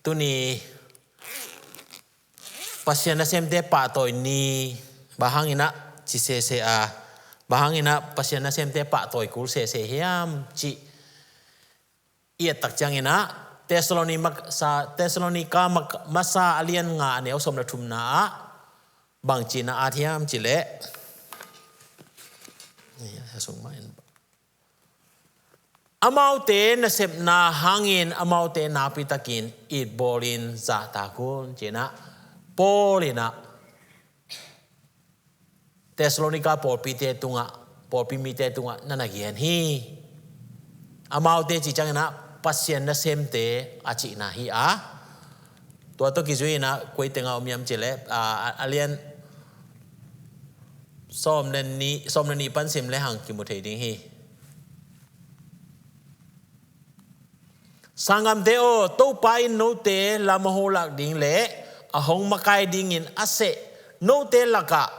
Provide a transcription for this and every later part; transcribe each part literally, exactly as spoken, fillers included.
Tuni Pasian nasemte pahtawi ni, bang hangin ah ci sese a, bang hangin ah Pasian nasemte pahtawi kul sese hiam cih i et tak ciangin ah, Thessaloni mak-, sa-, Thessalonica mak-, masa a lian nga a neu sawm le thumna ah bang ci-in a at hiam cih leh, ni, a sung mah in, amaute nasepna hangin amaute nakpitakin it bawlin zahtak un, ci-in ah Paul in ah Thessalonica pawlpite tungah, pawlpi mite tungah na na gen hi. Amaute cih ciangin ah Pasian nasemte a cihna hi a, tua tawh kizui-in ah koi tengah om hiam cih leh, a, a, a lian sawm le nih, sawm le nih pan sim le hang kimu thei ding hi. Sanggamte aw, Topa in note lam a hong lak ding le a hong makai dingin a seh note lakah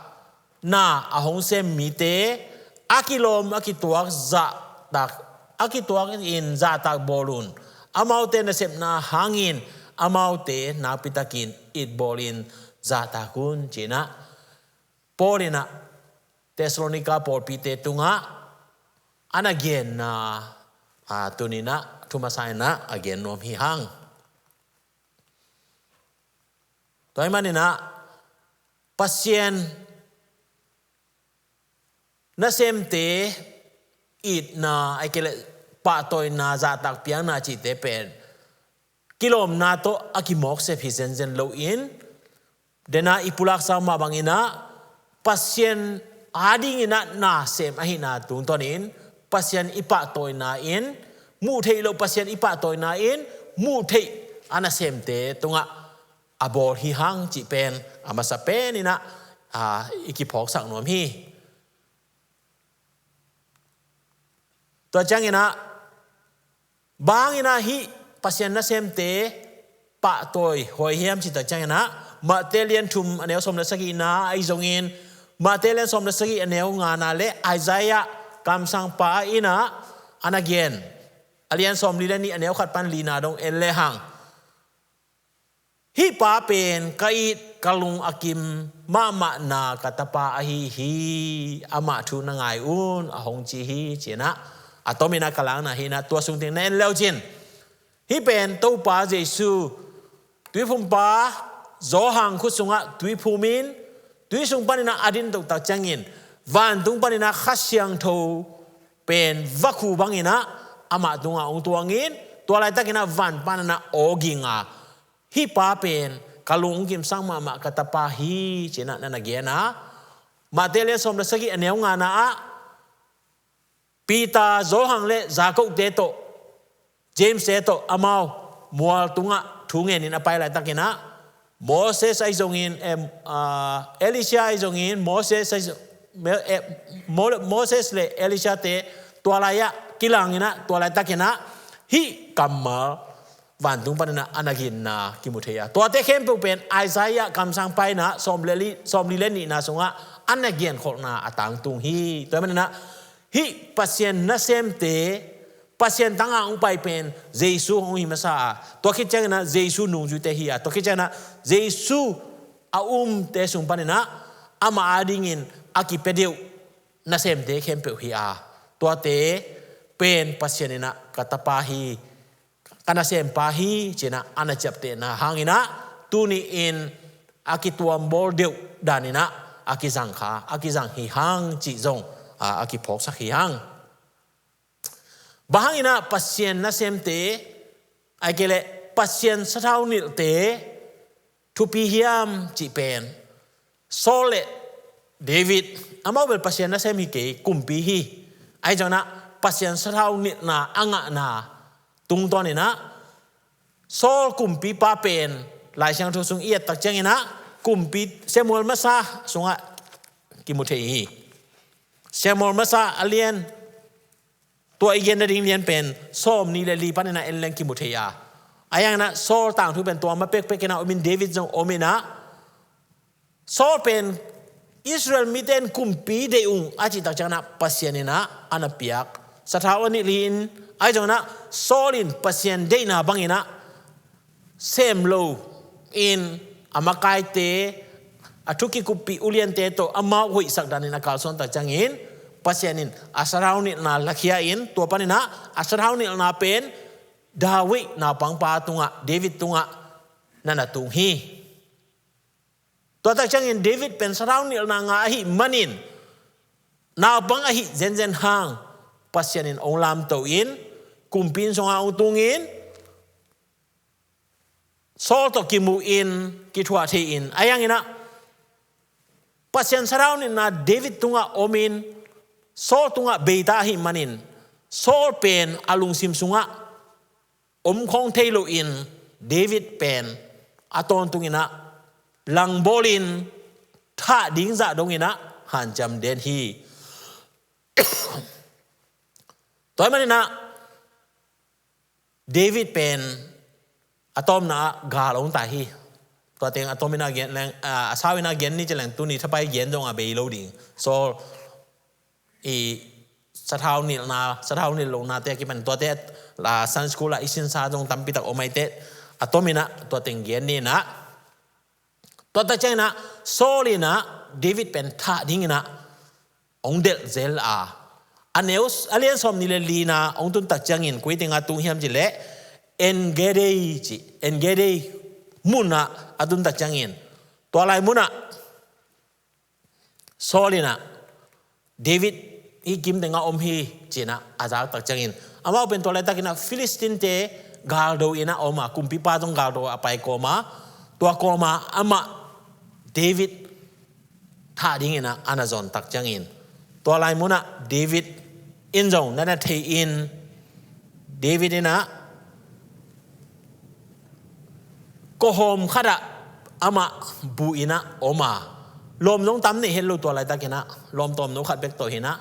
na a hong sem mite a kilawm a kituak zahtak, a kituak in zahtak bawl un. Amaute nasepna hangin amaute nakpitakin it bawlin zahtak un, ci-in ah Paul in ah Thessalonica pawlpite tungah a na genna, a, tuni-in ah thu masa-in ah a gen nuam hi hang. Tua ahih manin ah Pasian nasemte itna, ahih kei leh pahtawina, zahtak piakna cihte pen kilawmna tawh a kimawksep hi zenzen loin, den a i pulaksa mah bangin ah Pasian adingin ah nasem ahihna tungtawnin, Pasian i pahtawina in, muh theih loh Pasian i pahtawina in, muh theih a nasemte tungah a bawl hi hang cih pen a masa penin ah, a, i kiphawksak nuam hi. Tua ciangin ah, bang hangin ah hih Pasian nasemte pahtawi huai hiam cih tak ciangin ah, Matthai lian thum a neu sawm le sagihna ahi zongin, Matthai lian sawm le sagih a neu ngana le Isaiah kamsangpa in ah a na gen, a lian sawmli le nih a neu khat pan lina dong en le hang. Hih pa pen ka it, ka lung a kim mahmahna ka tapa ahi hi, amah thu na ngai un, a hong ci hi, ci-in ah a tomin ah ka lakna hi-in ah, tua sung teng na en le uh cin, hih pen Topa Jesu, tuiphumpa Johan khut sungah tui phumin, tui sung panin ah a din tohtak ciangin, vantung panin ah Kha Siangtho pen vakhu bangin ah amah tungah hong tuangin, tua laitakin ah van panin ah aw ging a, hih pa pen ka lung hong kimsak mahmah ka tapa hi, ci-in ah na na gen a. Matthai lian sawm le sagih a neu ngana ah Peter, Johan le Jakob-te tawh, James-te tawh amau mual tungah thu ngenin a pai laitakin ah, Moses ahi zongin, em, ah, Elisha ahi zongin, Moses ahi zo-, Mo-, eh, Mo-, Moses le Elisha-te tua lai-ah kilangin ah, tua laitakin ah hih kammal vantung panin ah a na ginna kimu thei a. Tuate khempeuh pen Isaiah kamsangpa in ah sawm le li, sawmli le nihna sungah a na genkholhna a tangtung hi. Tua ahih manin ah hih Pasian nasemte, Pasian tangah hong pai pen Jesu hong hi masa a. Tua khit ciangin ah Jesu nungzuite hi a. Tua khit ciangin ah Jesu a umte sung panin ah amah adingin a kipia deuh nasemte khempeuh hi a. Tuate pen Pasian in ah ka tapa hi, ka nasempa hi, ci-in ah a na ciaptehna hangin ah tuni-in a kituam bawl deuh danin ah a kizang kha, a kizang hi hang cih zong, a, a kiphawksak hi hang. Bang hangin ah Pasian nasemte, ahih kei leh Pasian sathau nilhte thupi hiam cih pen, Saul le David, amau bel Pasian nasem hi kei, kumpi hi. Ahi zongin ah Pasian sathau nilhna a ngahna tungtawnin ah, Saul kumpipa pen Lai Siangtho sung i et tak ciangin ah, kumpi Samuel masa sungah kimu thei hi. Samuel masa a lian, tua i gen nading lian pen sawmnih le li panin ah en leng kimu thei a. Ahi hangin ah Saul tangthu pen tua ma pekpek in ah om in, David zong om in ah, Saul pen Israel mite in kumpi deih ung a cih tak ciangin ah Pasian in ah a na piak sathau a nilh hi-in, ahi zongin ah Saul in Pasian deihna bangin ah sem lo in a makaite, a thu kikuppih uliante tawh amau hoihsak danin a kalsuan tak ciangin Pasian in a sathau nilhna lakhia in tua panin ah a sathau nilhna pen David naupangpa tungah, David tungah na na tung hi. Tua tak ciangin David pen sathau nilhna ngah ahih manin naupang ahih zenzen hang Pasian in hong lamto in kumpi inn sungah hong tungin Saul tawh kimu in kithuah thei in a yang in ah Pasian sathau nilhna David tungah om in Saul tungah beita ahih manin Saul pen a lungsim sungah om khawng thei loin David pen a tawntung in ah langbawl in thah ding zah dong in ah hanciam den hi. Tua ahih manin ah David pen a tawpna ah gal hong tai hi. Tua teng a tawpna ah gen leng, a, a sau in ah gen ni ci leng tuni thapai gen zong a bei lo ding. Saul i sathau nilhna, sathau nilh lohnate a kipan tuate, a, Sunday school ah i sinsa zong tampi tak om ahih teh a tawpna ah tua teng gen ni in ah. Tua tak ciangin ah Saul in ah David pen thah ding in ah hong delh zel a, a neu, a lian sawmnih le lina hong tun tak ciangin koi tengah tung hiam cih leh En-gedi ci, En-gedi mun ah a tun tak ciangin tua lai mun ah Saul in ah David hih kim tengah om hi ci in ah a zak tak ciangin amau pen tua laitakin ah Philistine-te galdo in ah om a, kumpipa zong galdo a pai kawm a, tua kawm a amah David thah ding in ah a na zawn tak ciangin tua lai mun ah David in zong na na thei in David in ah kawhawm khat ah amah bu in ah om a, lawm zong tam nei het lo tua laitakin ah lawm tawmno khat bek tawh hi in ah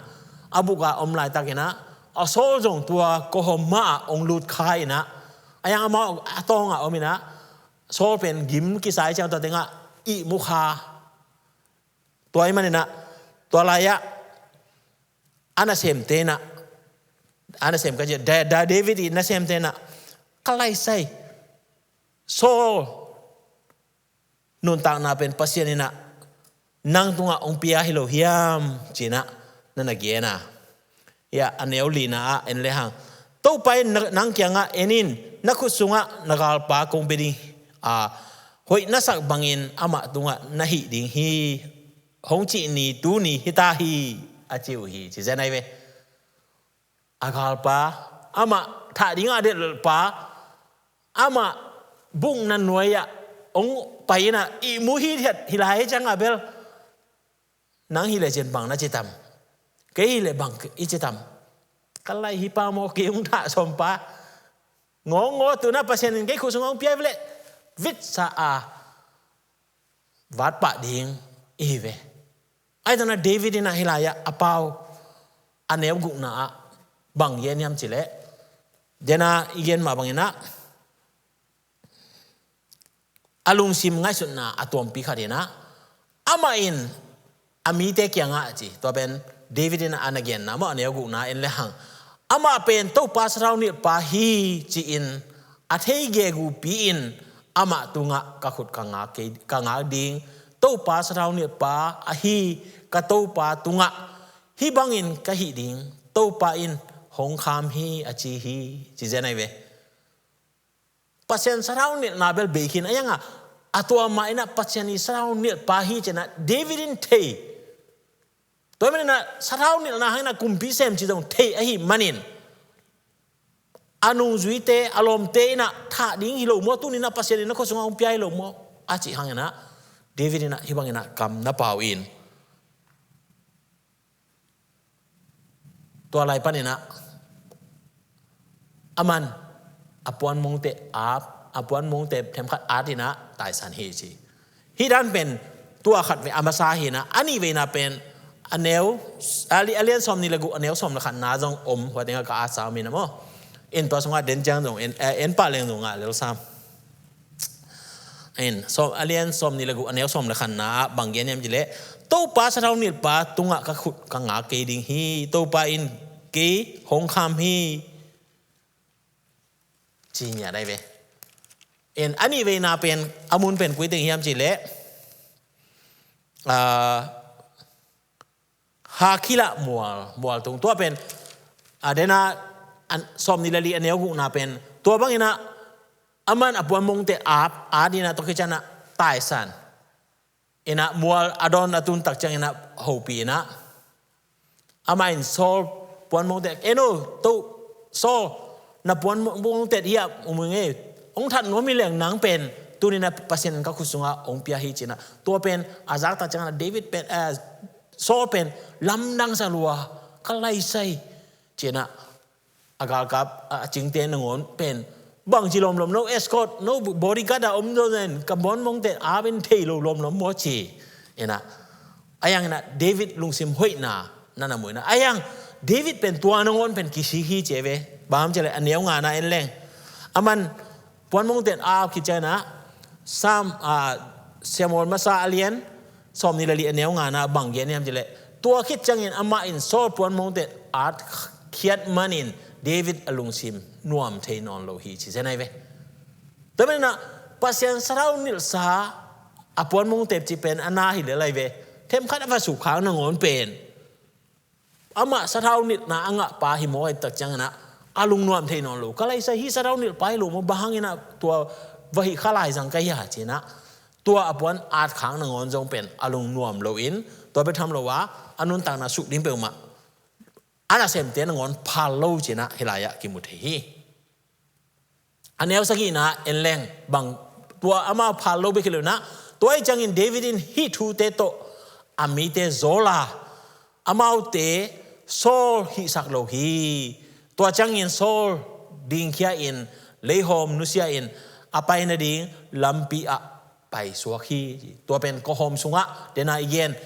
a buk ah om laitakin ah a Saul zong tua kawhawm mah ah hong lut kha in ah a yang amah a tawng ah om in ah Saul pen gim kisai ciang tua tengah ihmu kha. Tua ahih manin ah tua lai ah a nasemte in ah, a nasem ka ci, Da, Da, David i nasemte in ah ka lai sai, Saul nuntakna pen Pasian in ah nang tungah hong pia hi lo hiam ci in ah na na gen a. Hia a neu lina ah en le hang, Topa in na, nang kiangah en in, na khut sungah na galpa kong pia ding a, hoih na sak bangin amah tungah na hih ding hi, hong cih ni tuni hi ta hi a ci uh hi ci zen ahi ve. A galpa, amah thah ding a delhpa, amah bukna nuai ah hong pai in ah ihmu hithiat hi lai hi ciang a bel, nang hi leh zen bang na ci tam, kei hi leh bang i ci tam, ka lai hi pa maw, kei hong thah sawm pa, ngawngawng tu in ah Pasian in kei khut sungah hong pia hi ve leh vitsah a vat pah ding i hi ve. Ahi zongin ah David in ah hih lai ah a pau a neu gukna ah bang gen hiam cih leh, den a i gen mah bangin ah a lungsim ngaihsutna a tuampi khat in ah amah in a mite kiangah ci, tua pen David in ah a na genna maw, a neu gukna en le hang, amah pen Topa sathau nilhpa hi ci-in a thei gegu pi-in amah tungah ka khut ka ngak kei, ka ngak ding, Topa sathau nilhpa ahi ka Topa tungah hih bangin ka hih ding, Topa in hong kham hi a ci hi ci zen ahi ve. Pasian sathau nilhna bel bei khin a yang a, a tua mah in ah Pasian i sathau nilhpa hi ci in ah David in thei. Tua ahih manin ah sathau nilhna hangin ah kumpi sem cih zong thei ahih manin a nungzuite, a lawmte in ah thah ding hi lo maw, tuni in ah Pasian in na khut sungah hong pia hi lo maw a cih hangin ah David in ah hih bangin ah kam na pau in. Tua lai panin ah aman a puanmongte ap, a puanmongte themkhat at in ah taisan hi ci. Hih dan pen tua khat vei a masa hi in ah, a nih veina pen a neu, a li-, a lian sawmnih le guk, a neu sawm le khatna zong om, hua tengah ka at sam in ah maw. In tua sungah den ciang zong en, eh, en pah leng zong ngah lel sam. In, sawm, a lian sawmnih le guk, a neu sawm le khatna ah bang gen hiam cih leh, Topa sathau nilhpa tungah ka khut ka ngak kei ding hi, Topa in kei hong kham hi, ci ngiat ahi ve. En, a nih veina pen, a mun pen koi teng hiam cih leh, ah, Hakila mual, mual tung. Tua pen, a, dena, an, sawmnih le li a neu gukna pen. Tua bangin ah, aman a puanmongte at, at in ah, tua khit ciangin ah taisan. In ah mual a dawn a tun tak ciangin ah hopih in ah, amah in Saul puanmongte, "En o, to, Saul, na puanmongte hiah um ing e. Hong that nuam hi leng nang pen, tuni in ah Pasian in ka khut sungah hong pia hi," ci-in ah. Tua pen a zak tak ciangin ah David pen, eh, Saul pen lamdang sa lua, "Ka laisai," ci-in ah, a galkap, a, a cingte nangawn pen, "Bangci lawmlawm, no escort, no bodyguard a om zo zen, ka puanmongte at in thei lo lawmlawm maw?" ci-in ah. A yang in ah David lungsim hoihna na na mu in ah. A yang David pen tua nangawn pen kisik hi ci ve. Bang hiam cih leh a neu ngana en leng. Aman puanmongte at khit ciangin ah, Sam, a, Samuel masa a lian sawmnih le li a neu ngana bang gen hiam cih leh, tua khit ciangin amah in Saul puanmongte at khiat manin David a lungsim nuam thei nawn lo hi ci zen ahi ve. Tua manin ah Pasian sathau nilhsa a puanmongte cih pen a na hi lel ahi ve. Themkhat a va suk khak nangawn pen, amah sathau nilhna a ngahpa hi mawk ahih tak ciangin ah, a lungnuam thei nawn lo. "Ka laisai, hih sathau nilhpa hi lo maw, bang hangin ah tua va hih kha lai zang ka hia?" ci-in ah, tua a puan at khak nangawn zong pen a lungnuam loin, tua bek tham lo a, a nuntakna suk ding peuhmah a nasemte nangawn phal lo ci-in ah hih lai-ah kimu thei hi. A neu sagihna en leng bang, tua amau phal lo bek hi lo in ah, tua ahih ciangin David in hih thute tawh a mite zawl a, amaute Saul hihsak lo hi. Tua ciangin Saul dingkhia in, leihawm nusia in, a pai nading lampi ah paisuak hi. Tua pen kawhawm sungah, dena i gen,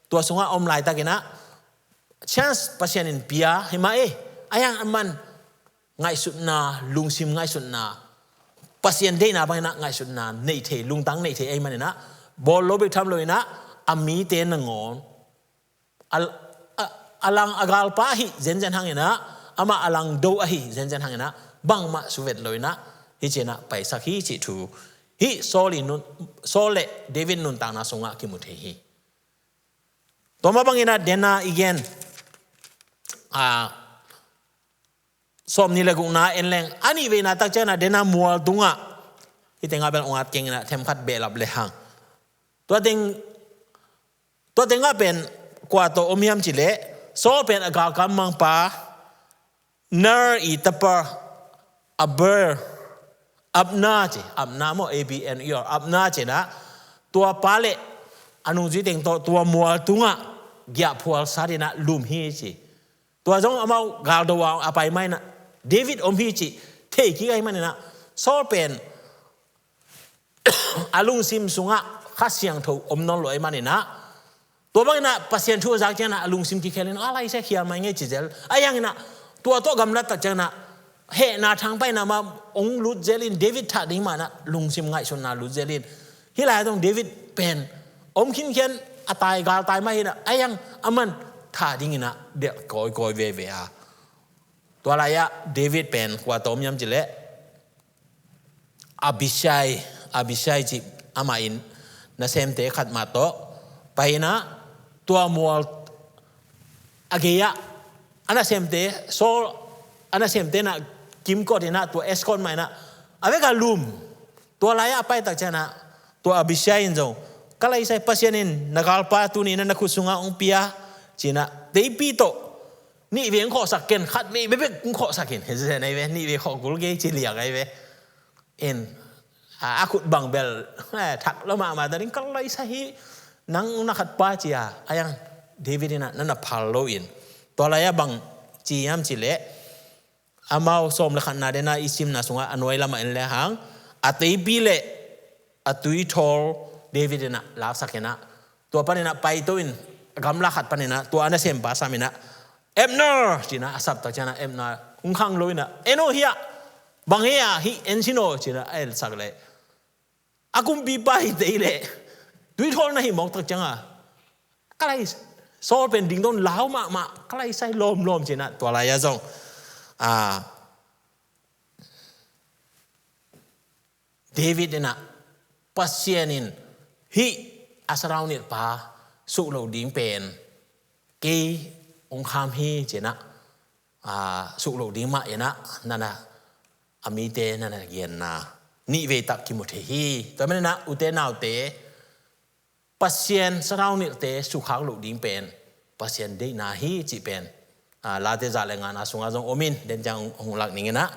tua sungah om laitakin ah, chance Pasian in pia hi mah e. A yang aman ngaihsutna, lungsim ngaihsutna, Pasian deihna bangin ah ngaihsutna neih thei, lungtang neih thei ahih manin ah, bawl lo bek tham lo in ah, a mite nangawn, a, a, a lang a galpa ahi zenzen hangin ah, amah a lang do ahi zenzen hangin ah, bangmah suvet lo in ah, hih ci-in ah paisak hi cih thu, hih Saul in nun, Saul le David nuntakna sungah kimu thei hi. Tua mah bangin ah dena i gen, a, sawmnih le gukna en leng, a nih veina tak ciangin ah dena mual tungah, hih tengah bel ong at keng in ah themkhat behlap le hang. Tua teng, tua tengah pen kua tawh om hiam cih leh, Saul pen a galkap mangpa, Ner i tapa, Aber, Abner ci, Abner maw, A B N E R, Abner ci-in ah, tua pa le a nungzui teng tawh tua mual tungah giahphual sat in ah lum hi ci. Tua zong amau galdo a, a pai mah in ah, David om hi cih thei kik ahih manin ah, Saul pen a lungsim sungah Kha Siangtho om nawn lo ahih manin ah, tua bangin ah Pasian thu a zak ciangin ah a lungsim kikhel in, "A laisai, khial mai ing e," ci zel. A yang in ah tua tawh gamlat tak ciangin ah hehna thangpaihna mah ong lut zel in, David thah ding mah in ah lungsim ngaihsutna lut zel in. Hih lai-ah zong David pen om khinkhian, a tai, galtai mah hi in ah, a yang aman thah dingin ah delh kawikawi veve a. Tua lai-ah David pen kua tawh om hiam cih leh, Abishai, Abishai cih amah in nasemte khat mah tawh pai in ah, tua mual a gei-ah a nasemte, Saul a nasemte in ah kimkot in ah, tua escort mah in ah a vekpi-a lum. Tua lai-ah a pai tak ciangin ah, tua Abishai in zong, "Ka laisai, Pasian in na galpa tuni in ah na khut sungah hong pia," ci-in ah, teipi tawh nih vei hong khawhsak ken, khat vei bekbek hong khawhsak in, hi zen ahi ve, nih vei khawh kul kei ci liang ahi ve. In, a, a khut bang bel, eh, thak lo mahmah ta ding, "Ka laisai, hih nang na khatpa," ci a, a yang David in ah na na phal lo in. Tua lai-ah bang ci hiam cih leh, amau sawm le khatna dena i simna sungah a nuai lamah en le hang, a teipi le a tuithawl David in ah laksak in ah, tua panin ah paito in, gamla khat panin ah, tua a nasempa sam in ah, "Abner," ci-in ah a sap tak ciangin ah, Abner hong khang lo in ah, "En o hiah, bang hia hih en sin o," ci-in ah a elsak leh, a kumpipa hi tei leh, tuithawl na hi mawk tak ciangin ah, "Ka lai," Saul pen dingdong lau mahmah, "Ka laisai lawmlawm," ci-in ah, tua lai-ah zong, a, David in ah, Pasian in hih a saraunilhpa suh loh ding pen kei hong kham hi ci-in ah, a, suh loh ding mah in ah, nana, a mite nana genna nih vei tak kimu thei hi. Tua manin ah, ute naute, Pasian saraunilhte sukhak loh ding pen Pasian deihna hi cih pen, a, Late za le ngana sungah zong om in, den ciang hong lak ning in ah.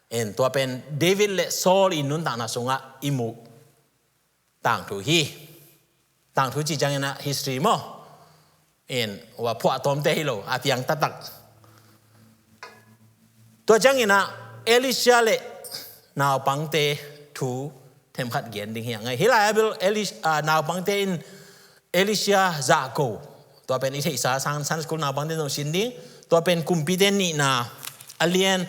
En, tua pen David le Saul i nuntakna sungah i muh tangthu hi. Tangthu cih ciangin ah history maw? En, hua phuahtawmte hi lo, a piang taktak. Tua ciangin ah Elisha le naupangte thu themkhat gen ding hi a ngai. Hih lai-ah bel Elis-, a, naupangte in Elisha zahko, tua pen i theihsa Sun-, Sunday school naupangte zong sin ding. Tua pen Kumpite nihna, a lian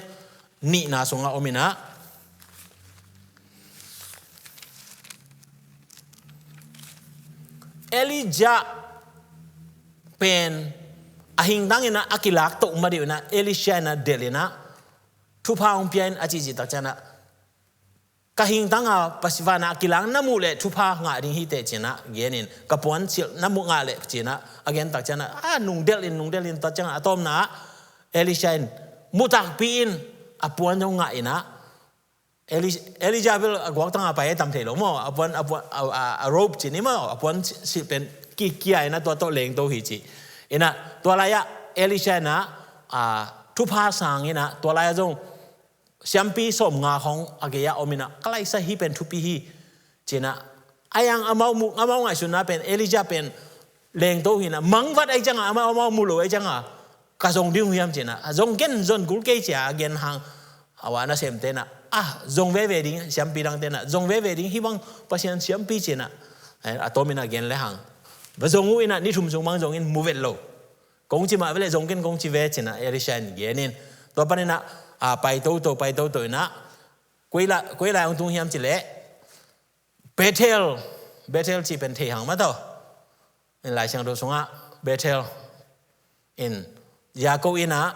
nihna sungah om in ah, Elijah pen a hingtang in ah a kilak toh ma deuh in ah, Elisha in ah delh in ah, thupha hong pia in a cihcih tak ciangin ah, ka hingtang a Pasian vanah a kilang na muh leh thupha ngah ding hi teh ci-in ah gen in, ka puansilh na muh ngah leh ci-in ah a gen tak ciangin ah, a, nungdelh in, nungdelh in, tak ciangin ah a tawpna ah Elisha in mu takpi in a puan zong ngah in ah, Eli-, Elijah bel a guaktang a pai a tam thei lo maw? A puan, a puan, a, a, a robe ci ni maw? A puansilh pen ki, kia in ah tua tawh lengto hi ci. In ah tua lai-ah Elisha in ah, a, thupha sang in ah tua lai-ah zong siampi sawmnga khawng a gei-ah om in ah, ka laisa, hih pen thupi hi ci-in ah, a yang amau mu, amau ngaihsutna pen Elijah pen lengto hi in ah, mangvat ahih ciangin ah, amau, amau mu lo ahih ciangin ah, ka zong ding uh hiam ci-in ah, a, zong ken, zong kul kei ci-a a gen hang, a, a nasemte in ah, a, zong veve ding, siampi dangte in ah, zong veve ding, hih bang Pasian siampi ci-in ah, a, a tawm in ah gen le hang, va zong uh in ah, ni thum sung bang zong in, mu vet lo. Kong ci mah ve leh zong ken kong ci ve ci-in ah Elisha in gen in. Tua panin ah, a, pai toto, pai toto in ah, koi lai, koi lai hong tung hiam cih leh, Bethel, Bethel cih pen thei hang maw taw. In Lai Siangtho sungah Bethel in Jakob in ah,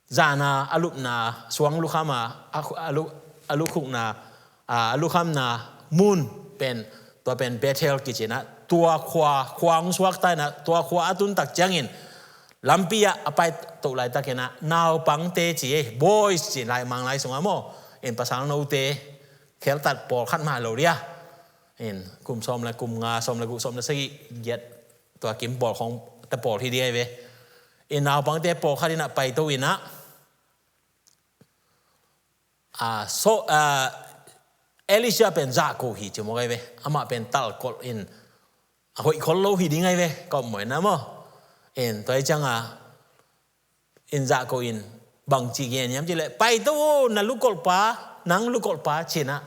zan a a lupna, suang lukham a, a, a lu-, a lukhukna, a, a lukhamna mun pen, tua pen Bethel kici in ah, tua khua, khua hong suakta in ah, tua khua a tun tak ciangin, lampi ah a pai toh laitak in ah, naupangte ci e, boys ci, Lai Mang lai sungah maw, in pasal note, kheltat pawlkhat mah lo dia. In kum sawm le kum nga, sawm le guk, sawm le sagih, giat, tua kim pawl khawng te pawl hi ding ahi ve. In naupangte pawlkhat in ah paito in ah, a, so, a, Elisha pen zahko hi ci mawk ahi ve. Amah pen talkolh in, a, hoih khol lo hi ding ahi ve, ka om maw in ah maw. In tua ahih ciangin ah, in zahko in bangci gen hiam cih leh, paito, na lukolhpa, nang lukolhpa ci-in ah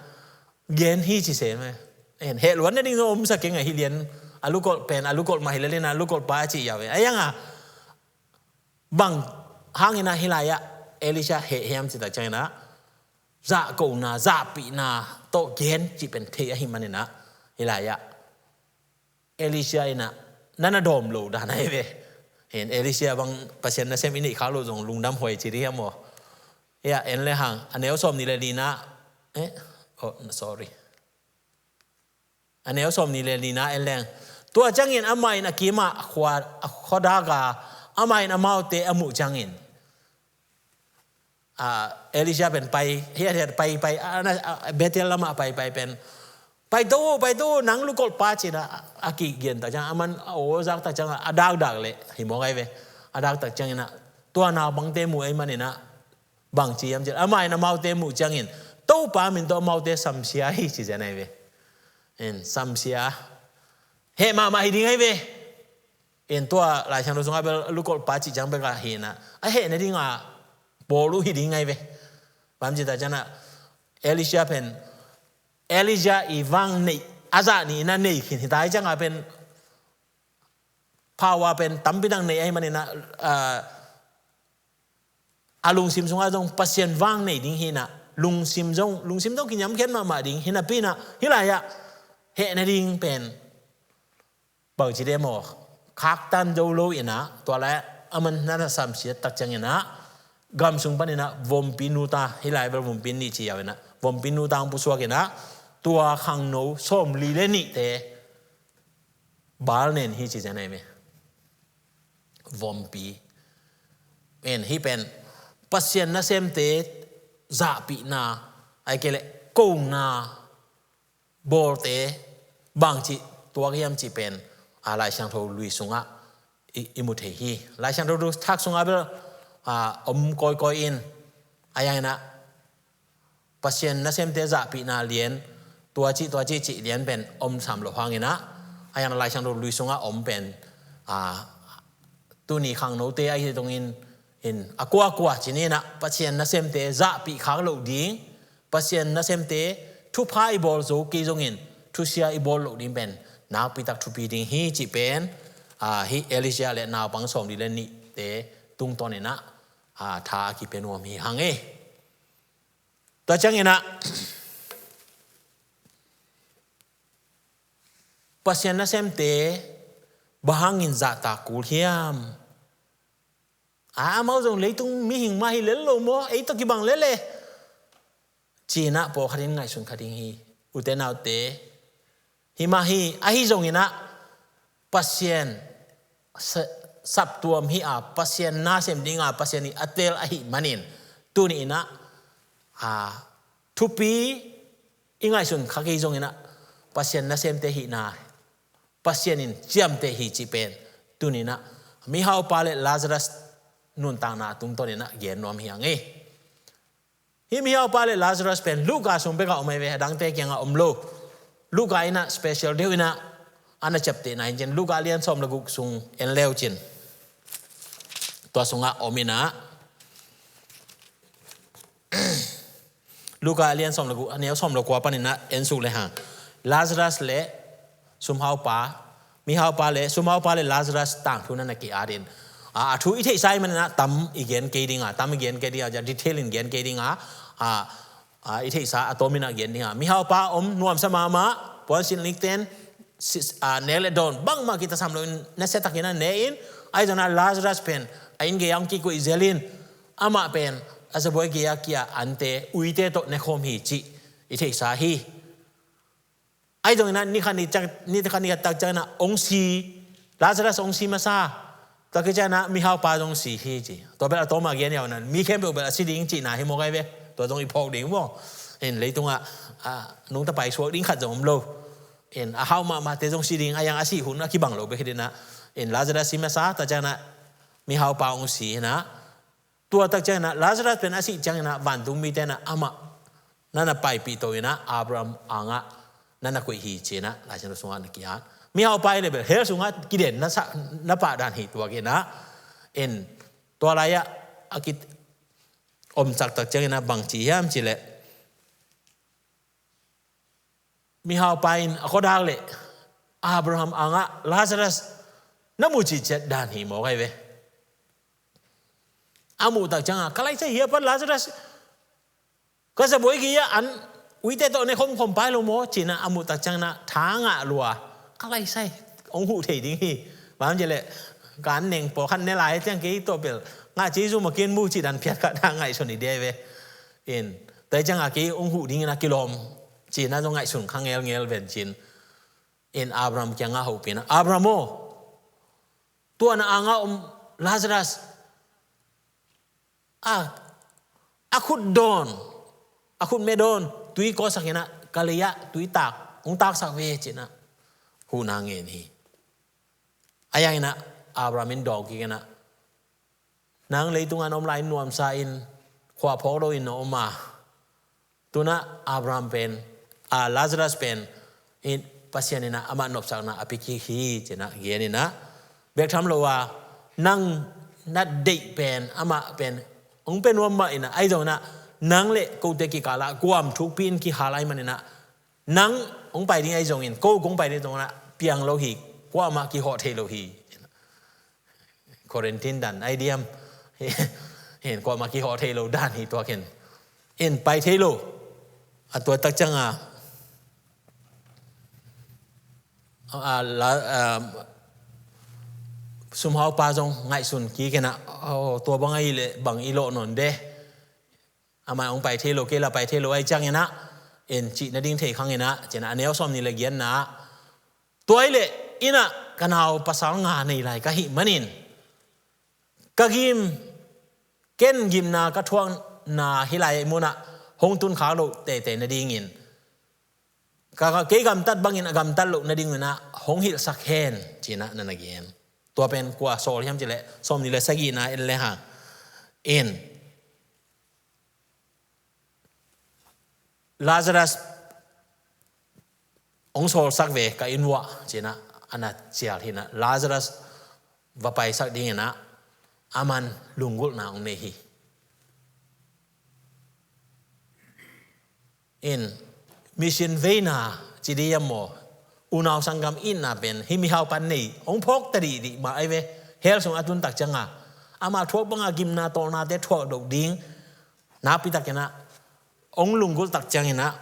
gen hi ci se mah. En, heh luan nading zong om sa keng a, hih lian a lukolh pen, a lukolh mah hi lel in ah, lukolhpa ci ya ve. A yang a, bang hang in ah hih lai-ah Elisha heh hiam cih tak ciangin ah, zahkona, zahpihna tawh gen cih pen thei ahih manin ah, hih lai-ah Elisha in ah, na na dawm lo dan ahi ve. Hin, Elisha bang Pasian nasem i neih khak loh zong lungdam huai ci ding hiam maw? Ya, en le hang, a neu sawm nih le lina, eh, oh, sorry. A neu sawm nih le lina en leng. Tua ciangin amah in a kimah a khua, a khuadak a, amah in amaute a muh ciangin, a, Elisha pen pai, hiat hiat pai, pai, a, na, a, Bethel lamah pai, pai pen, paito, paito, nang lukolhpa ci-in ah, a kigen tak ciang, aman a aw zak tak ciang, a dakdak leh hi mawk ahi ve. A dak tak ciangin ah, tua naupangte muh ahih manin ah, bangci hiam cih leh, amah in amaute muh ciangin, Topa min tawh amaute samsia hi ci zen ahi ve. In, samsia. Heh mahmah hi ding ahi ve. In, tua Lai Siangtho sungah bel lukolhpa cih ciang bek ahi in ah, a heh nading a bawl uh hi ding ahi ve. Bang hiam cih tak ciangin ah, Elisha pen, Elijah i vang neih, a zah nih in ah nei khin hi ta, ahih ciangin ah pen, power pen tampi tak nei ahih manin ah, a, a lungsim sungah zong Pasian vang nei ding hi in ah, lungsim zong, lungsim zong kiniamkhiat mahmah ding hi napi in ah, hih lai-ah heh nading pen bangci de maw, khaktan zo lo in ah, tua lai-ah aman na na samsiat tak ciangin ah, gam sung panin ah vompi nu ta, hih lai bel vompi nih ci ya uh in ah, Vompi nu tang pusuak in ah, tua khangno sawmli le nihte Baal nen hi ci zen ahi me. Vompi. En hih pen Pasian nasemte zahpihna, ahih kei leh kona bawlte bangci tuak hiam cih pen, a, Lai Siangtho lui sungah i, i mu thei hi. Lai Siangtho Thak sungah bel, a, om kawikawi in, a, yang in ah Pasian nasemte zahpihna lian, tua cih, tua cih, cih lian pen om sam lo hang in ah, a, yang Lai Siangtho lui sungah om pen, a, tuni khangnote ahi zongin, in a kuakua ci ni in ah, Pasian nasemte zahpih khak loh ding, Pasian nasemte thupha i bawl zo kei zongin, thusia i bawl loh ding pen nakpi tak thupi ding hi cih pen, a, hih Elijah le naupang sawmli le nihte tungtawn in ah, a, tha a kipia nuam hi hang e. Tua ciangin ah, Pasian nasemte bang hangin zahtak kul hiam? A, amau zong leitung mihing mah hi lel lo maw, ei tawh kibang lel e, ci-in ah pawlkhat in ngaihsun kha ding hi. Ute naute, hih mah hi, ahi zongin ah Pasian sa-, saptuam hi a, Pasian nasem ding a, Pasian in a tel ahih manin, tuni in ah, a, thupi i ngaihsun kha kei zongin ah, Pasian nasemte hihna, Pasian in ciamteh hi cih pen, tuni in ah mihaupa le Lazarus nuntakna tungtawn in ah gen nuam hi hang e. Hih mihaupa le Lazarus pen Luka sung bekah om ahi ve, a dangte kiangah om lo. Luka in ah special deuh in ah a na ciaptehna hi cin, Luka lian sawm le guk sung en le uh cin. Tua sungah om in ah, Luka lian sawm le guk, a neu sawm le kua panin ah en suk le hang. Lazarus le sumhaupa, mihaupa le sumhaupa le Lazarus tangthu na na ki-at in, a, a thu i theihsa ahih manin ah tam i gen kei ding a, tam i gen kei ding a, detail in gen kei ding a, a, a, i theihsa a tawm in ah gen ding a. Mihaupa om nuamsa mahmah, puansilh nikten, si-, a, nek le dawn bangmah kitasam loin nasia takin ah ne in, ahi zongin ah Lazarus pen a inn gei ah hong kikuih zel in, amah pen a zabuai gei ah kia ante, uite tawh ne khawm hi cih i theihsa hi. Ahi zongin ah ni khat ni tak, ni khat ni tak ciangin ah hong si, Lazarus hong si masa, tua khit ciangin ah mihaupa zong si hi ci. Tua bel a tawm a gen hiau in ah, mi khempeuh bel a si ding cihna hi mawk ahi ve. Tua zong i phawk ding maw. In leitungah, a, nungta paisuak ding khat zong om lo. In a hau mahmahte zong si ding, a yang a sih hun a kibang lo bek hi ding ah. In Lazarus si masa, tua ciangin ah mihaupa hong si in ah, tua tak ciangin ah Lazarus pen a sih ciangin ah vantung mite in ah amah na na paipih to in ah Abraham angah na na koih hi ci-in ah Lai Siangtho sungah na ki-at. Mihaupa hi le bel hell sungah kiden na sa, na pah dan hi tuak in ah. In tua lai-ah a ki-, om caktak ciangin ah bangci hiam cih leh, mihaupa in a khuadak leh Abraham angah Lazarus na mu cihciat dan hi mawk ahi ve. A muh tak ciangah, ka laisai hi a pan Lazarus, ka zabuai gei ah an uite tawh ne khawmkhawm pai lo maw ci-in ah a muh tak ciangin ah tha ngah lua, ka laisai, hong huh thei ding hi. Bang hang hiam cih leh ka an neng pawlkhat ne lai ciang kei tawh bel ngah ci, zum a kin mu cih dan phiat khat na ngaihsun i dia hi ve. In tua hi ciangah kei hong huh dingin a kilawm ci-in ah zong ngaihsun kha ngelngel ven cin. In Abraham kiangah hopih in ah, Abraham aw, tua na angah om Lazarus, a, a khut dawn, a khut me dawn tui kawsak in ah ka lei ah tui tak, hong taksak ve ci-in ah huhna ngen hi. A yang in ah Abraham in dawng kik in ah, nang leitungah na om lai nuamsa in, khua phawk loin na om a, tu-in ah Abraham pen, a, Lazarus pen, in Pasian in ah amah nopsakna a pia kik hi ci-in ah gen in ah, bek tham lo a, nang na deih pen amah pen hong pia nuam mah in ah, ahi zongin ah nang le kote kikal ah guam thukpi in kihal ahih manin ah, nang hong pai ding ahi zongin, ko kong pai ding zongin ah piang lo hi, kuamah kihawh thei lo hi. Quarantine dan ahi diam? Hin, kuamah kihawh thei lo dan hi tua khin. In pai thei lo. A tua tak ciangah, a, la, a, sumhaupa zong ngaihsun kik in ah, aw, tua bang ahih leh bang i lawh nawn de. Amah hong pai thei lo, kei la pai thei lo ahih ciangin ah, en cih nading thei khangin ah, ci-in ah a neu sawmnih le giatna ah, tua ahih leh innah ka nau pasal nga nei lai ka hih manin, ka gim, ken gimna ka thuakna hih lai-ah i munah hong tun khak loh teitei nadingin, ka, ka, kei gamtat bangin a gamtat loh nadinginah hong hilhsak hen, ci-in ah na na gen. Tua pen kua sawl hiam cih leh sawmnih le sagihna en le hang. In Lazarus hong sawlsak ve ka inn uah, ci-in ah a na cial hi-in ah, Lazarus va paisak dingin ah aman lunggulhna hong nei hi. In mission veina ci ding hiam maw, unau sanggam itna pen hih mihau pan nei hong phawk ta dihdih mah ahi ve. Hell sung a tun tak ciangin amah thuak banga gimna tawlnate thuak loh ding nakpi takin ah hong lunggulh tak ciangin ah,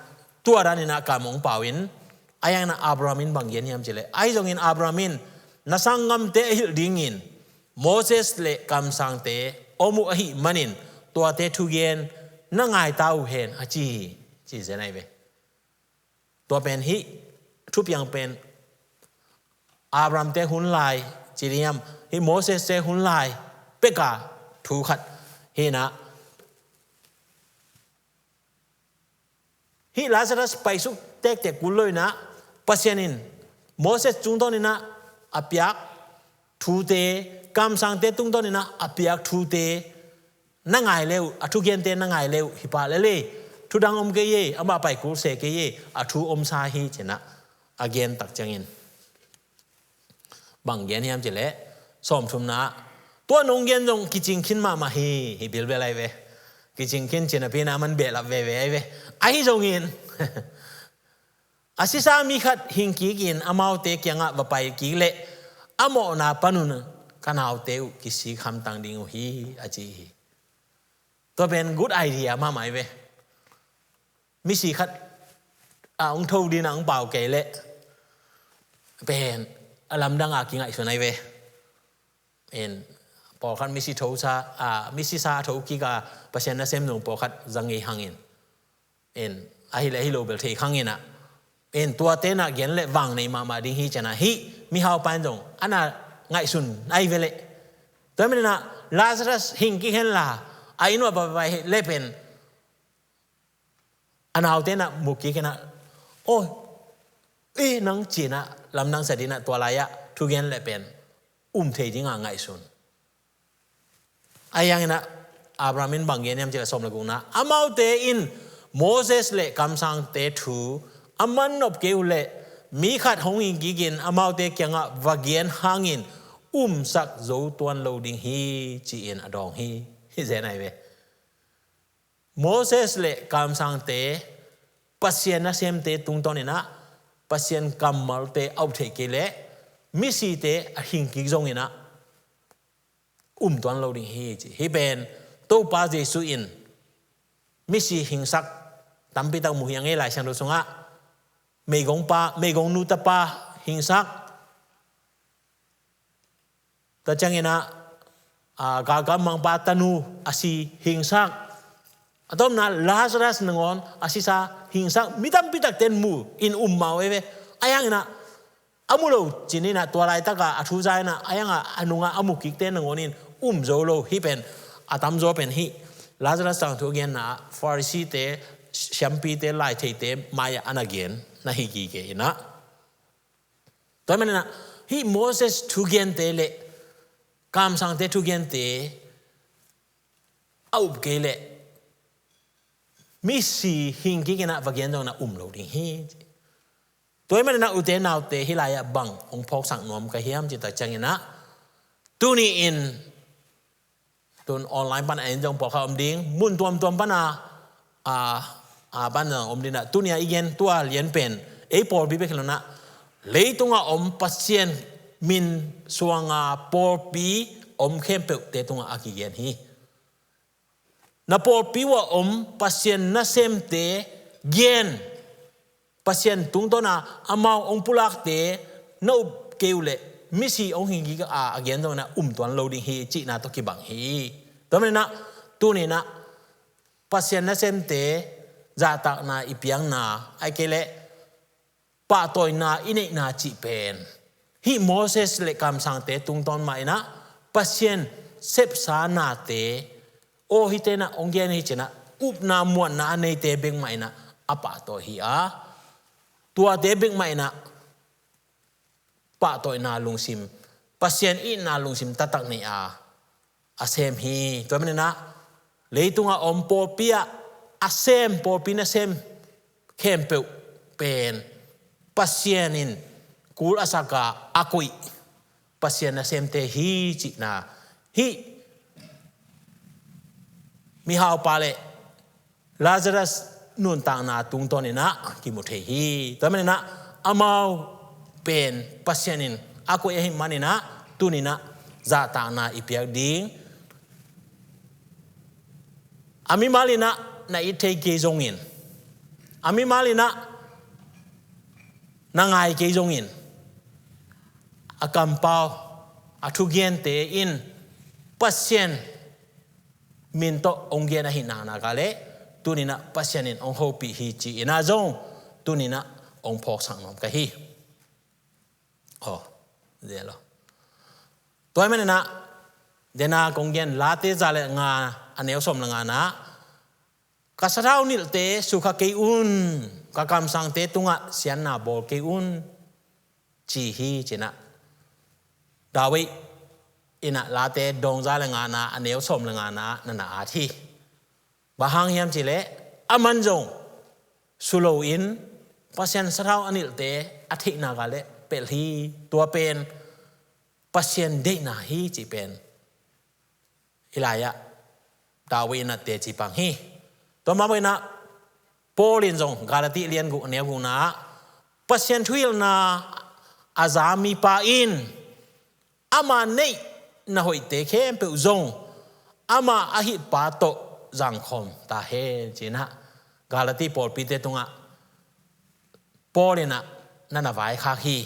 tua danin ah kam hong pau in, ahih hangin ah Abraham in bang gen hiam cih leh, ahi zongin Abraham in na sanggamte a hilh dingin Moses le kamsangte om uh ahih manin tuate thugen na ngai ta uh hen, a ci hi, ci zen ahi ve. Tua pen hih thupiang pen Abraham-te hun lai, ci ding hiam, hih Moses-te hun lai peka thu khat hi-in ah, hih Lazarus paisuk tektek kul lo-in ah, Pasian in Moses tungtawnin ah a piak thute, kamsangte tungtawnin ah a piak thute na ngai le uh, a thugente na ngai le uh, hih pa lel e, thu dang om kei e, amah pai kul se kei e, a thu omsa hi, ci-in ah a gen tak ciangin bang gen hiam cih leh, sawmthumna ah, tua nong gen zong kicing khin mahmah hi, hi bilbel ahi ve. Kicing khin ci napi-in ah man behlap veve ahi ve. Ahi zongin a sisa mi khat hing kikin amaute kiangah va pai kik leh a mawhna panun ka naute uh kisik hamtang ding uh hi, a ci hi. Tua pen good idea mahmah ahi ve. Misi khat a hong tho dingin ah hong pau kei leh pen a lamdang a kingaihsun ahi ve. En, pawlkhat misi tho sa, a, misi sa a tho kik a, Pasian nasem zong pawlkhat za ngei hangin, en, ahi le ahi lo bel thei khangin ah, en, tuate na gen le vang nei mahmah ding hi, ci-in ah hih mihau pa in zong a na ngaihsun ahi ve leh. Tua manin ah Lazarus hing kik hen la, a inn uah va pai le pen a naute na mu kik in ah, "Aw, e nang," ci-in ah lamdang sa dingin ah tua lai-ah thugen le pen um thei ding a ngaihsun. Ahi hangin ah Abraham in bang gen hiam cih leh, sawm le gukna, amaute in Moses le kamsangte thu a man nop kei uh leh mi khat hong hing kikin amaute kiangah va gen hangin umsak zo tuan lo ding hi, ci-in a dawng hi. Hi zen ahi ve. Moses le kamsangte, Pasian nasemte tungtawnin ah Pasian kammalte a up theih kei leh misite a hing kik zongin ah um tuan lo ding hi, ci. Hih pen Topa Jesuh in misi hingsak tampi tak mu hi ing ei, Lai Siangtho sungah meigong pa, meigong nu tapa hingsak, tua ciangin ah, a, galkap mangpa tanu a si hingsak, a tawpna Lazarus nangawn a sisa hingsak, mi tampi takte in mu in um mah uh ei ve. Ahi hangin ah a mu lo cih in ah, tua laitaka a thu za in ah, ahi hangah a nungah a mu kikte nangawn in um zo lo. Hih pen a tamzaw pen hih Lazarus tangthu a genna ah Pharisee-te, siampite, laitheite mai-ah a na gen na hi kike in ah. Tua manin ah hih Moses thugente le kamsangte thugente a up kei leh misi hing kik in ah va gen zongin ah um lo ding hi. Tua manin ah ute naute, hih lai-ah bang hong phawksak nuam ka hiam cih tak ciangin ah, tuni-in tun online pan a en zong pawlkhat om ding, mun tuamtuam pana, a, a, pan zong om ding ah, tuni-a i gen tua lianpen ei pawlpi bek hi lo-in ah, leitungah om Pasian min suanga pawlpi om khempeuhte tungah a kigen hi. Na pawlpi uah om Pasian nasemte gen, Pasian tungtawna amau hong pulakte na up kei uh leh misi hong hing kik a, a gen zongin ah um tuan lo ding hi, cihna tawh kibang hi. Tua manin ah tuni-in ah Pasian nasemte zahtakna i piakna, ahih kei leh pahtawina i neihna cih pen hih Moses le kamsangte tungtawn mah in ah Pasian sepsa nate, aw hihte in ah hong gen hi ci-in ah upna muanna a neite bek mah in ah a pahtawi hi a, tuate bek mah in ah pahtawina lungsim, Pasian itna lungsim taktak nei a a sem hi. Tua manin ah leitungah om pawlpi ah a sem, pawlpi nasem khempeuh pen Pasian in kul a sak a, a koih Pasian nasemte hi cihna hih mihaupa le Lazarus nuntakna tungtawn in ah kimu thei hi. Tua manin ah amau pen Pasian in a koih ahih manin ah tuni-in ah zahtakna i piak ding. A mimal in ah na it thei kei zongin, a mimal in ah na ngai kei zongin, a kampau, a thugente in Pasian min tawh hong gen ahih naknak leh tuni-in ah Pasian in hong hopih hi ci-in ah zong tuni-in ah hong phawksak nuam ka hi. Aw, zel aw. Tua ahih manin ah dena kong gen Late za le nga a neu sawm le nga-na, ka sathau nilhte sukha kei un, ka kamsangte tungah siatna bawl kei un, ci hi ci-in ah David in ah Late dong za le nga-na a neu sawm le nga-na na na at hi. Bang hang hiam cih leh aman zong su loin Pasian sathau a nilhte a theih naknak leh pelh hi. Tua pen Pasian deihna hi cih pen hih lai-ah David in ah teci pang hi. Tua mah bangin ah Paul in zong Galati lian guk a neu gukna-ah Pasian thuhilhna a za mipa in ama neih na hoihte khempeuh zong ama a hilhpa tawh zangkhawm ta hen ci-in ah Galati pawlpite tungah Paul in ah na na vaikhak hi.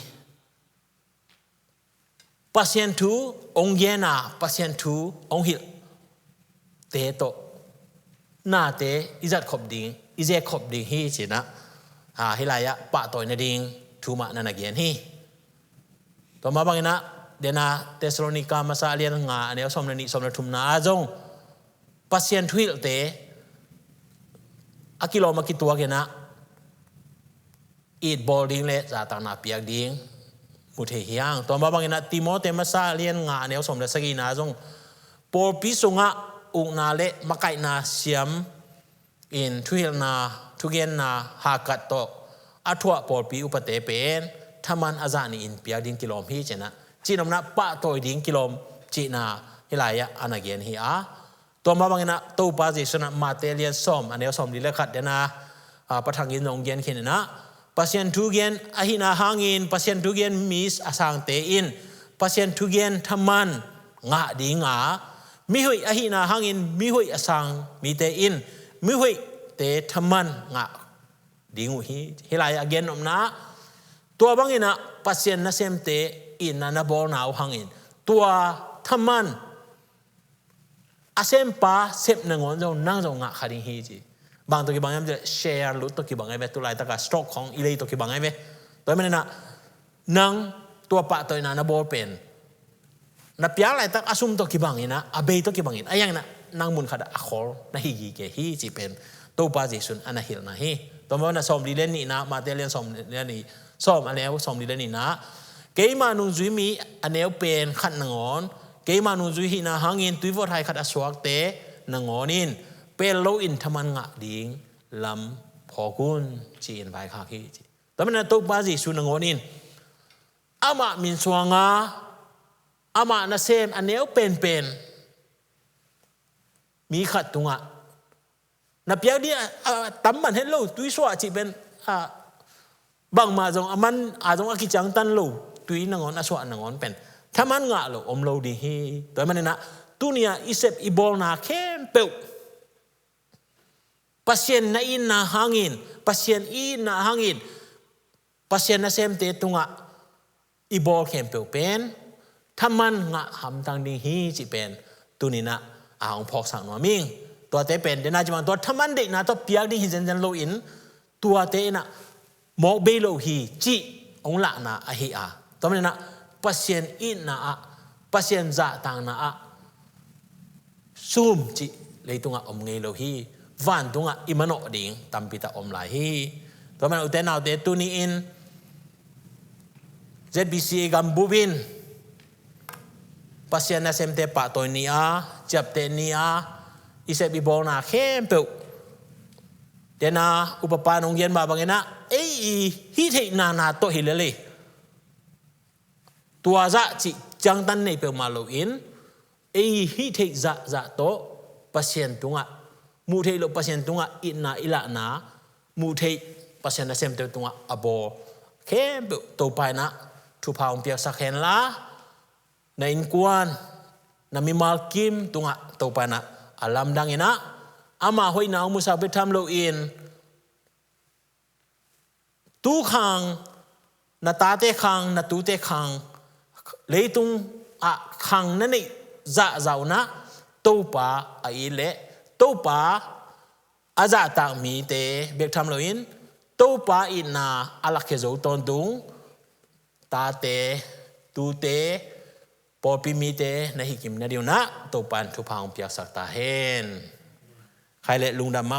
Pasian thu hong gen a, Pasian thu hong hilhte tawh nate i zat khop ding, i ze khop ding hi ci-in ah, a, hih lai-ah pahtawi nading thu mah na na gen hi. Tua mah bangin ah dena Thessalonika masa a lian nga a neu sawm le nih, sawm le thumna ah zong Pasian thuhilhte a kilawm a kituak in ah itbawl ding le zahtakna piak ding mu thei hi hang. Tua mah bangin ah Timote masa lian nga a neu sawm le sagihna zong pawlpi sungah ukna le makaihna siam in thuhilhna, thugenna hahkat tawh a thuah pawlpi upate pen thaman a zah nih in piak ding kilawm hi ci-in ah, cihnopna pahtawi ding kilawm cihna hih lai-ah a na gen hi a. Tua mah bangin ah Topa Jesu in ah Mate lian sawm a neu sawmli le khat dena, a, pathang in hong gen khin in ah Pasian thugen ahihna hangin Pasian thugen mi a sangte in Pasian thugen thaman ngah ding a, mihoih ahihna hangin mihoih a sang mite in mihoihte thaman ngah ding uh hi. Hih lai-ah a gennopna tua bangin ah Pasian nasemte in ah na bawlna uh hangin tua thaman a sempa sep nangawn zong nang zong ngah kha ding hi ci. Bang tawh kibang hiam cih leh share lut tawh kibang ahi ve, tu laitak a stroke khong i lei tawh kibang ahi ve. Tua ahih manin ah nang tua pahtawina na bawl pen na piak laitak a sum tawh kibang in ah, a bei tawh kibang in ah, a hiang in ah nang mun khat ah a khol na hi gige hi cih pen Topa Jesu in a na hilhna hi. Tua mah bangin ah sawmli le nihna, Mate lian sawmli le nih, sawm a neu sawmli le nihna, keima nungzui mi a neu pen khat nangawn, keima nungzui hihna hangin tuivawthai khat a suakte nangawn in pel loin thaman ngah ding lam phawk un ci-in vaikhak hi ci. Tua manin ah Topa Jesu nangawn in amah min suanga amah nasem a neu penpen mi khat tungah na piak ding a, a, tam man het lo, tui suah cih pen, a, bangmah zong a man a zong a kiciangtan lo, tui nangawn a suah nangawn pen thaman ngah lo om lo ding hi. Tua ahih manin ah tuni-ah i sep i bawlna khempeuh Pasian na itna hangin, Pasian itna hangin Pasian nasemte tungah i bawl khempeuh pen thaman ngah hamtang ding hi cih pen tuni-in ah a hong phawksak nuam ing. Tuate pen dena ci bang tua thaman deihna tawh piak ding hi zenzen loin, tuate inah mawk bei lo hi cih hong lahna ahi a, tua maninah Pasian itna ah, Pasian zahtakna ah sum cih leitungah om ngei lo hi. Vantungah i manawh ding tampi tak om lai hi. Tua maninah ute naute, tuni-in Z B C A gambup in Pasian nasemte pahtawi ni-a, ciapteh ni-a, i sep i bawlna khempeuh, dena upa pan hong gen mah banginah ei i hih theihna na tawh hi lel hi. Tua zah cih ciangtan nei peuhmah loin, ei hih theih zahzah tawh Pasian tungah, muh theih loh Pasian tungah itna i lahna, muh theih Pasian nasemte tungah a bawl khempeuh Topa inah thupha hong piaksak henla, na innkuan, na mimal kim tungah Topa inah a lamdang inah, ama hoihna hong musak bek tham loin, tu khang, na tate khang, na tute khang, leitung ah khang na neih zahzah unah Topa a it leh Topa a zahtak mite bek tham loin, Topa itna a lakkhia zo tawntung tate, tute, pawlpi mite na hihkim nading unah Topa in thupha hong piaksak ta hen. Khai le lungdam mahmah.